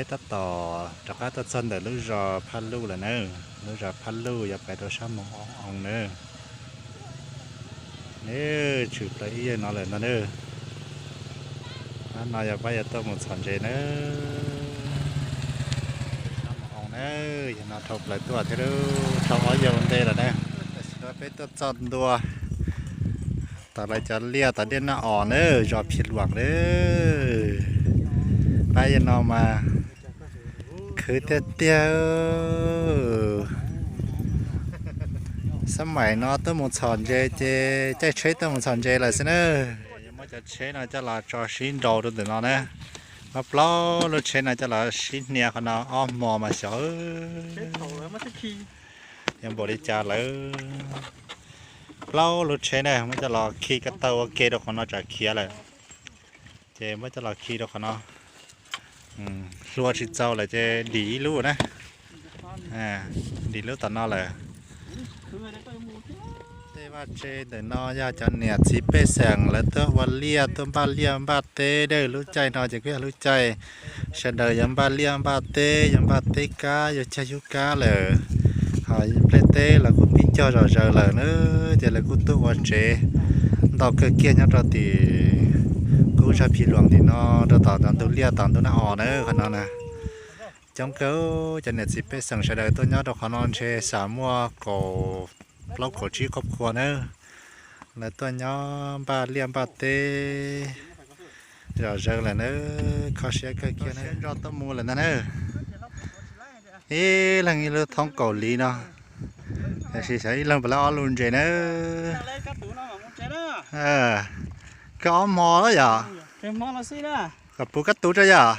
Peb tab tom rov qab tuaj txog ntawm lub zos Phaj Luj lawm na. Lub zos Phaj Luj yuav pais rau sab Moos Oo nawb. Nws tshwm plaws ib yawg no lawm ntag na. Hnub no yog pab yuav tuaj mus txhom ntses na. Sab Moos Oo na, yog no dhau plaws tuaj thiab, dhau ob yawg ua ntej lawm na. Tam sim no peb tuaj txog ntua tom lawv cov liaj tom dej Naj Os na, zos Phim Luam na. Pab yawg no mas khwv tiag tiag. Xab maim no tuaj mus txhom ntses ces caij tsheb tuaj mus txhom ntses lawm xwb na. Yuav muab cov tsheb no coj los tso sib nraus rau ntawm no na. Muab plaub lub tsheb no coj los sib hnia qhov no ob hmo mas xyov yuav npaum li cas lawm. Plaub lub tsheb na muab coj los khi ko taw ua ke rau qhov no tsam khiav lawm. Ces muab coj los khi rau qhov no. Hlua tsis txaus lawm ces dim ib lub na. Dim lub tom no lawm. Tej vaj tse ntawm no yog cov niam txiv pej xeem lawv tuaj ua liaj tuaj npaj liaj npaj teb na. Lub caij no ces kuj yog lub caij sawv daws yuav npaj liaj npaj teb, yuav npaj teb kab, yuav cog yub kab lawm. Ho nplej teb los kuj pib cog zom zaws lawm na, ces lawv kuj tuaj ua tsev ntau kawg kiag nyob rau tim kub zog Phim Luam tim no, rau tom ntug liaj tom ntug Naj Os na, qhov no na. Coob kawg, cov niam txiv pej xeem sawv daws tuaj nyob rau qhov no ntshe xav muaj kaum plaub kaum tsib qhov khua na. Lawv tuaj nyob npaj liaj npaj teb zom zaws lawm na, kho siab kawg kiag na. Siab ntso tuaj mus lawm ntag na. Ib leeg ib lub thoob kaum li no, tiam sis xyov ib leeg puas lawv ob lub ntses na. Kawg ob hmo lawm yom? Kom puv kab tuv tso yom?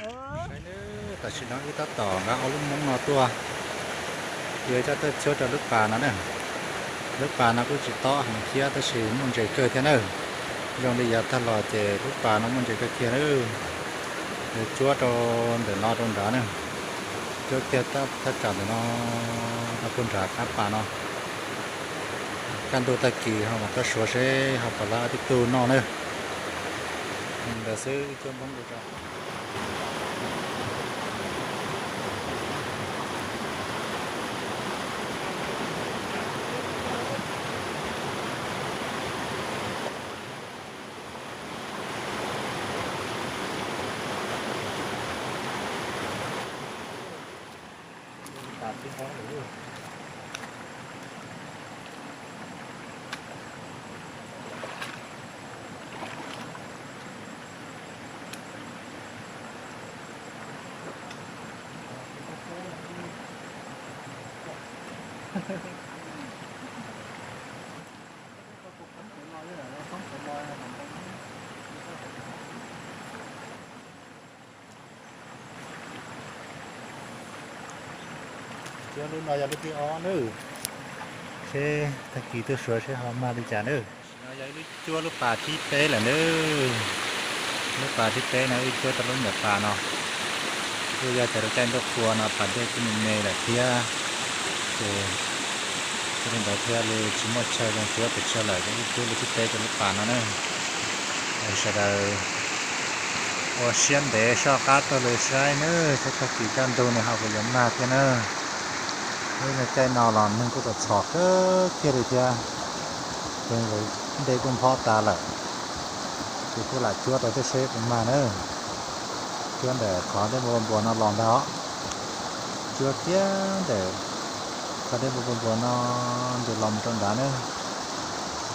Tam sim no wb tab tom nqa ob lub moob no tuaj, yuav coj tuaj cuab rau lub pas no na. Lub pas no kuj tsis tob heev thiab tab sis muaj ntses kawg thiab na. Zoo li yav tag los ces lub pas no muaj ntses kawg kiag na. Yuav cuab rau ntawm no rau nrad na. Cuab kiag thaj tsam ntawm no rau puag nrad qab pas no. Kaj ntug tag kis ho mam tuaj suav seb ho puas lawv tib tug noj na. Ntawd xwb cuab moob rau. Cuab lub no yog lub thib ob nawb. Seb tag kis tuaj suav seb ho mag li cas nawb. Tam sim no yog wb cuab lub pas thib peb lawm nawb. Lub pas thib peb no wb cuab rau lub nyuam pas no. Kuj yog tias lub caij ntuj qhua no pas dej kuj me me lawm thiab, ces yog li ntawd thiaj li tsis muaj chaw zoo cuab pes tsawg lawm, ces wb cuab lub thib peb rau lub pas no na. Sawv daws ua siab ntev soj qab tuaj li saib nawb, saib tag kis kaj ntug nws ho puas yuav mag thiab na. Lub caij no los neeg kuj txom txom kawg kiag li thiab, ces dej kuj nphob tas lawm, ces kuj lam cuab rau thiab seb puas mag na. Cuab ntawm qhov dej npua npua no los ntag os. Cuab kiag ntawm qhov dej npua npua no ntes los mus rau nrad na.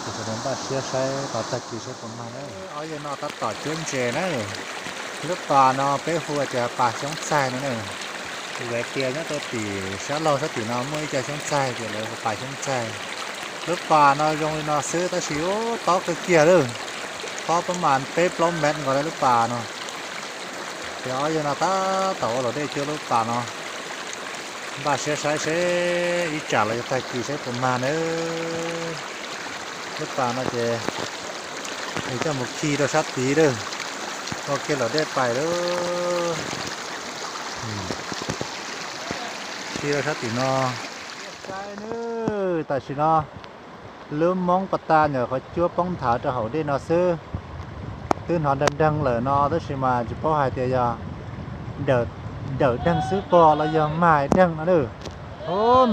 Ces sawv daws npaj siab saib tos tag kis saib puas mag na. Ob yawg no tab tom cuab ntses na. Lub pas no peb hu tias pas xyoob txaig no na. Vim tias nyob rau tim sab laug sab tim no muaj ib co xyoob txaig ces lawv hu pas xyoob txaig. Lub pas no zoo li no xwb tab sis ub tob kawg kiag lawm, tob pab mas peb plaub mev nkaus li lub pas no. Ces ob yawg no tab tom ua luam dej cuab lub pas no. Npaj siab saib seb ib tsam los yog tag kis saib puas mag nawb. Lub pas no ces nws coj mus khi rau sab tid lawm, ua kiag luam dej pais lawm. Khi rau sab tim no. Tam sim no lub moob pas tas nyuam qhuav cuab poob nthav rau hauv dej no xwb. Twb hnov nreeg nreeg lawm no tab sis mas tsis paub hais tias yog dawm dawm deeg xwb pog los yog mag deeg no na.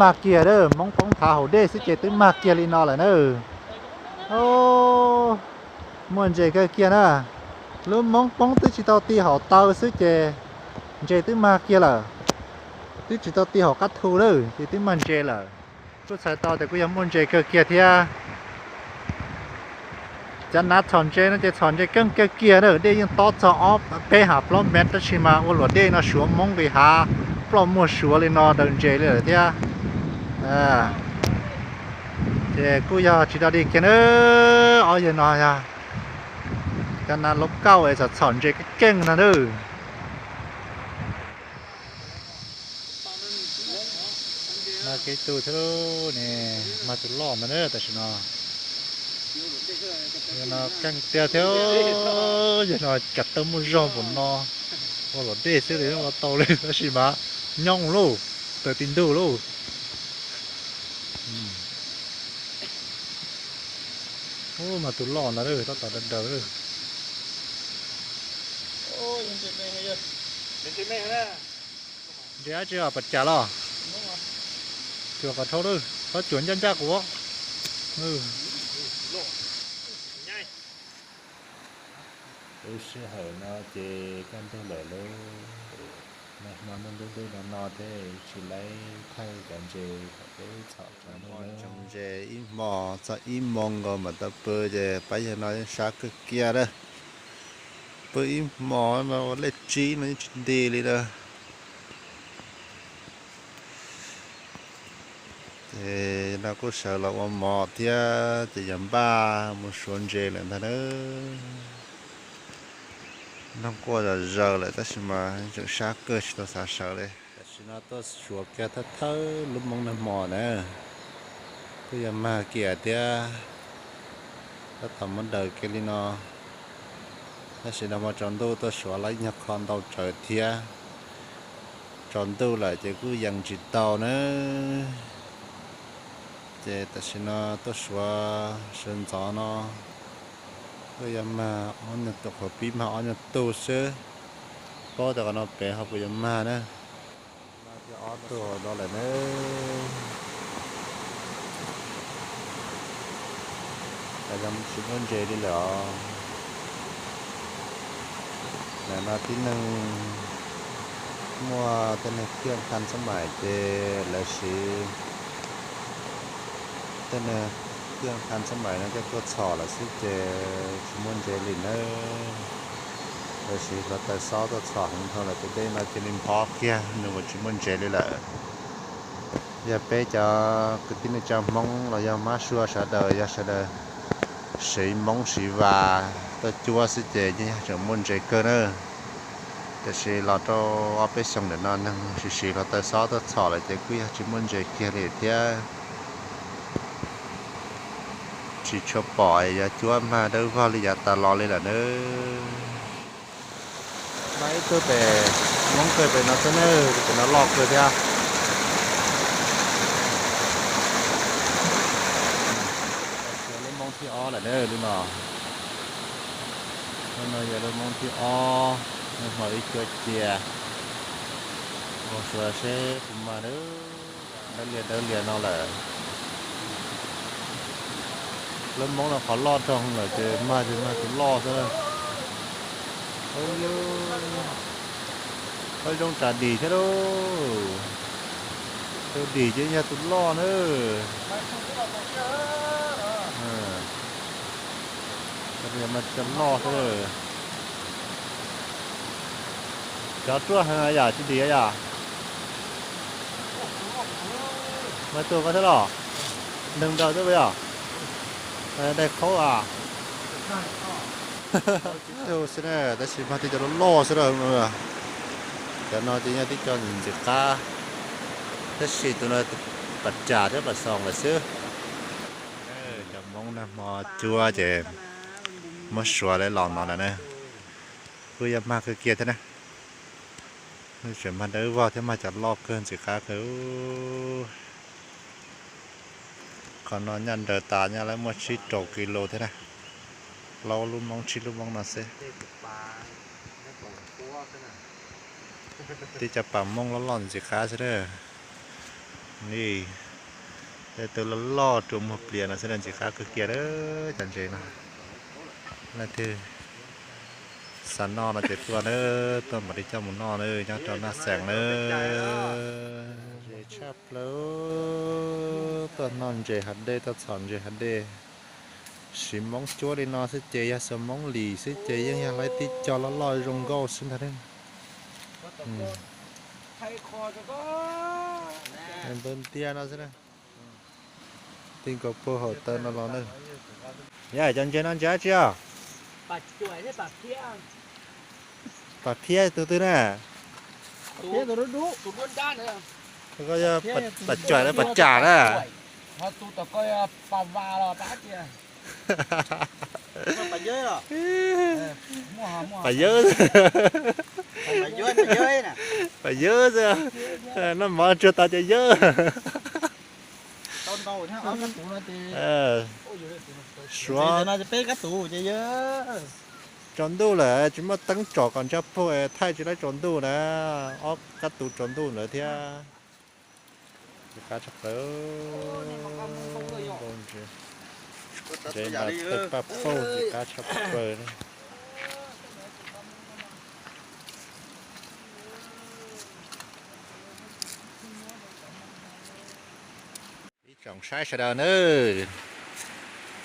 Mag kiag na, hmoob poob thav hauv dej xwb ces twb mag kiag li no lawm na. Muaj ntses kawg kiag na. Lub hmoob poob twb tsis tau ti hauv taw xwb ces ntses twb mag kiag lawm. Twb tsis tau ti hauv qab thu na ces twb mag ntses lawm. Kuj txhais tau tias kuj yog muaj ntses kawg kiag thiab. Cov nav txhom ntses no ces txhom ntses keej kawg kiag na, dej yeej tob txog ob peb ha plaub mev tab sis mas ua luam dej no suav hmoob nqis hav, ploj muag suav li no daws ntses li lawm thiab. Ces kuj yog tsis dog dig kiag na. Ob yawg no yog cov nav laub kauj es txhom txhom ntses keej keej no na. No kev tu thiab ne, mag tus loj ntag na tam sim no. Yog no keej tiag thiab, yog no cas tau muaj zog npaum no, ua luam dej xwb li ua tau li tab sis mas nyooj lauj, tawm ti ntug lauj. Ub, mag tus loj ntag, tab tom daws daws. Ntses dab tsi, pas cas los? Cuam kom dhau lawm, txhob cuam ncaj ncaj kuv. Lub sij hawm no ces kaj ntug lawm lauj, nag hmo ntuj dub dub no no thiab tsis laib thaij cov ntses kom peb txhom tso ntuj na. Tsoom ntses ib hmo txog ib moo nkaus mam tau pw ces pab yawg no yeej sab kawg kiag na. Pw ib hmo mas ua lej tsib no yeej tsis nti li na. Ces no kuj sawv los ua mov thiab ces yog npaj mus suav ntses lawm ntag na. Nroog quaj zom zaws lawm tab sis mas tseem sab kawg tsis tau xav sawv li. Tam sim no tuaj suav kiag thawj thawj lub hmoob nag hmo na, kuj yog mag kiag thiab, tab tom muab daws kiag li no. Tab sis nag hmo tsaus ntuj tuaj suav los ib nyuag kho ntau tsawv thiab, tsaus ntuj lawm ces kuj yees tsis tau na. Ces tam sim no tuaj suav sawv ntxov no, kuj yog mag ob nyuag tus, qhuav pib mag ob nyuag tus xwb, paub tias qhov no pem ho puas yuav mag na. Mag ob tug no lawm na. Tsis muaj ntses li lawm os. Ntawm no tib neeg muaj tej neeg kiaj khaj xab maim ces lawv siv tej neeg kiaj khaj xab maim no coj tuaj txhom lawm xwb ces tsis muaj ntses li nawb. Lawv siv hluav taws xob tuaj txhom heev dhau lawm tus dej no cia li nphob kiag nws ua tsis muaj ntses li lawm. Yog peb cov kwv tij neej tsa Hmoob los yog mab sua sawv daws, yog sawv daws siv Hmoob siv vas tuaj cuab xwb ces yeej yog tseem muaj ntses kawg na. Tiam sis los rau ob peb xyoos ntawm no neeg siv siv hluav taws xob tuaj txhom lawm ces kuj yog tsis muaj ntses kiag li thiab. Tsis tshua pom yog cuab mag dawb vog li yav tas los li lawm nawb. Mag ib tug pem Hmoob kawg pem no xwb nawb, pem no loj kawg thiab. Lub Hmoob thib ob lawm nawb, lub no. Lub no yog lub Hmoob thib ob, nag hmo ib cuab cia. Mus suav seb puas mag nawb. Dawb lias dawb lias no lawm. Lub Hmoob no qhov loj dhau lawm ces mag ces mag tus loj xwb. Ub, zoo tsam dim thiab lauj. Tus dim ces yog tus loj na. Mag cov loj xwb. Cov ruaj heev yam tsis dim yam. Mas tus koj thiab los? Neeg daws xwb puas yog? Daig khaub a. Tus xwb na, tab sis mag tej cov loj loj xwb na. Cov no ces yog tib co ntxim qab, tab sis tus no pas ras thiab pas xoos lawm xwb. Cov Hmoob nag hmo cuab ces muab suav li los no lawm na. Kuj yog mag kawg kiag thiab na. Tseem mag dawb vog thiab, mag cov loj kawg ntxim qab kawg. Qhov no nyaj nraws tas nyaj lawv muaj tsib rau kis lus thiab na. Plaub lub Hmoob tsib lub Hmoob no xwb. Tib cov pas Hmoob loj loj ntxim qab xwb na. Ni, tej tug loj loj rua muag plias no xwb na, ntxim qab kawg kiag na. Cov ntses no, leej twg xav noj no ces tuaj na, tuaj mam li coj mus noj na, nyob rau Naj Xeem na. Ntses tshaj plaws, tuaj noj ntses hav dej, tuaj txhom ntses hav dej. Siv Hmoob cuab li no xwb ces yog xuas Hmoob lim xwb ces yeej yog lawv tib co loj loj zoo nkauj xwb ntag. Npawg ntiag no xwb na. Tij nkaus puag hauv taw no los na. Yog cov ntses no ntses dab tsi os? Pas phiab tus twg na? Koj yog pas cuam los pas cam na? Pas yawb. Pas yawb xwb. Noj mov tsuag tas ces yawb. Suav, tsaus ntuj lawm tsis muaj teeb tsom kom ntsaj puag, thaij tsis laib tsaus ntuj na. Ob kab tus tsaus ntuj ntawd thiab. Qab tshaj plaws. Ntses mas tej paj pauj ntxim qab tshaj plaws. Ib tsoom saib sawv daws nawb,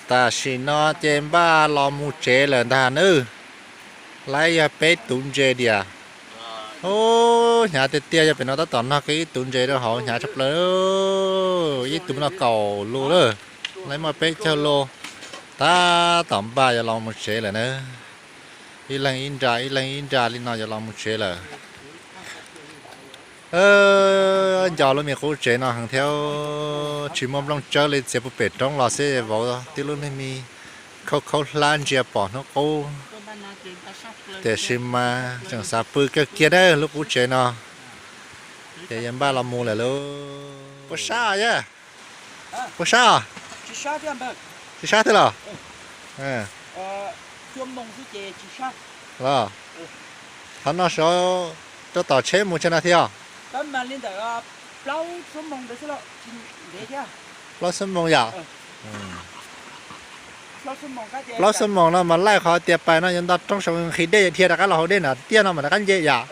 tam sim no ces npaj los mus tsev lawm ntag nawb. Laib yog peb tus ntses diam. Ub, hnyav tiag tiag, yog pem no tab tom nog kiag ib tus ntses rau hauv, hnyav tshaj plaws. Ib tug no kaum lus lawm, laib muaj peb caug lus. Tab tom npaj yuav los mus tsev lawm na. Ib leeg ib nra, ib leeg ib nra li no yuav los mus tsev lawm. Nco lub me qub tsev no heev thiab, tsis muaj nplooj tsawb li, txiav puag pem roob los xwb vauv tib lub me me khaub khaub hlab ntsia pom hnub qub. Tiam sis mas tseem xav pw kawg kiag na lub qub tsev no. Ces yuav npaj los mus lawm lauj. Puas sab yawg? Puas sab os? Tsis sab thiab los? Los, qhov no saud rau tom tsheb mus tsev no thiab os? Plaub xuab moos yom. Plaub xuab moos no mas laij qhov tias pais no yuav nto roob saud nqhis dej dhia rov qab los hauv dej na, tiaj no mas rov qab nce yom.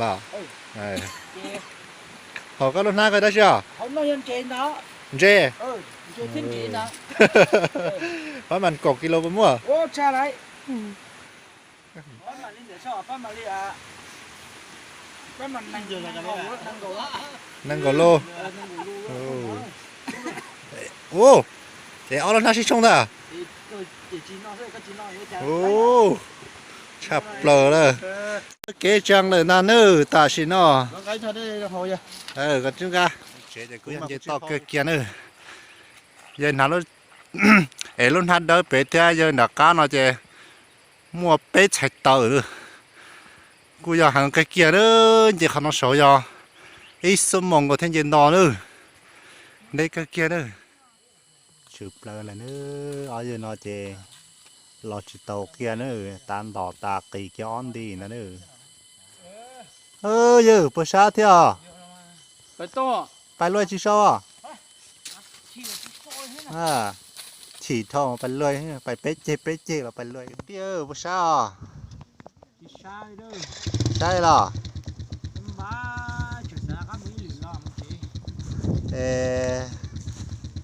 Los, hauv koj lub hnab koj dab tsi os? Ntses. Pab mas kaum kis lus puas muaj? Nees nkaum lus. Ua, es ob lub hnab sib tshooj ntag. Ua, tshaj plaws lawm. Kev tsaa lawm ntag nawb tam sim no. Koj tib nqa. Tsev ces kuj yog nce toj kawg kiag nawb. Yawg hnav, es lub hnab dawb pem thiab yawg nram qab no ces muaj peb txhais taw. Kuj yog heev kawg kiag nawb, nce qhov no saud yog ib xuab moos nkaus thiaj nce nto nawb. Deb kawg kiag nawb. Tshwm plaws lawm nawb, ob yawg no ces los tsis tau kiag nawb, tav ntom tas qis kiag ob nti ntag nawb. Yawg puas sab thiab os? Pais luaj tsis sau os? Chim dhau pais luaj, pais peb ceg peb ceg los pais luaj. Tij, puas sab os? Sab los?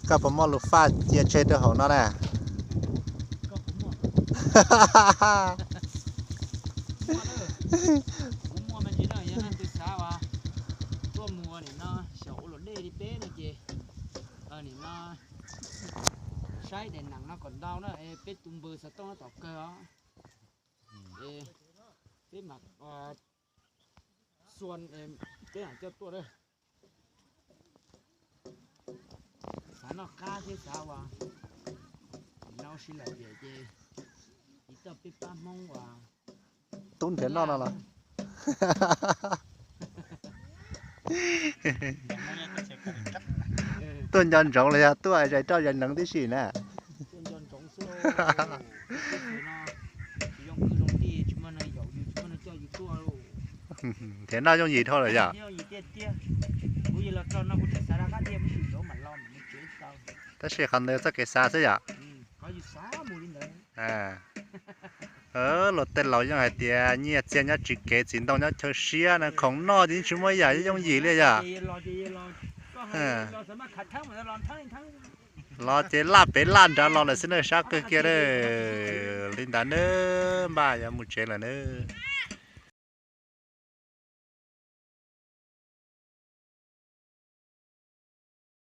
Koj puas muaj lus faj cia tseg rau hauv no na? Saib daim neem no kom ntau na, peb tus npawg xov tooj no tom kawg os. Peb mam xua, peb mam coj tuaj na. Xav noj qab thiab xav ua, no ua si lawm tiam ces tsis tau peb pab Hmoob ua. Tub nrhiav noj no los? Tuaj nco ntsoov los yog tuaj zais roj zais neev tib si na? Tsis zoo kwv zoo tij, tsis Thiab noj yooj yim dhau lawm yom. Tab sis qhov ntawd txoj kev xav xwb yom. Luag tej laus yeej hais tias nyiaj txiag nyob tsis kev, txiv ntoo nyob chaw siab no, khoom noj ces yeej tsis muaj ib yam yooj yim li yom. Los ces laj pem laj nrad los lawm xwb na, sab kawg kiag a. Li ntawd nawb, npaj yuav mus tsev lawm nawb.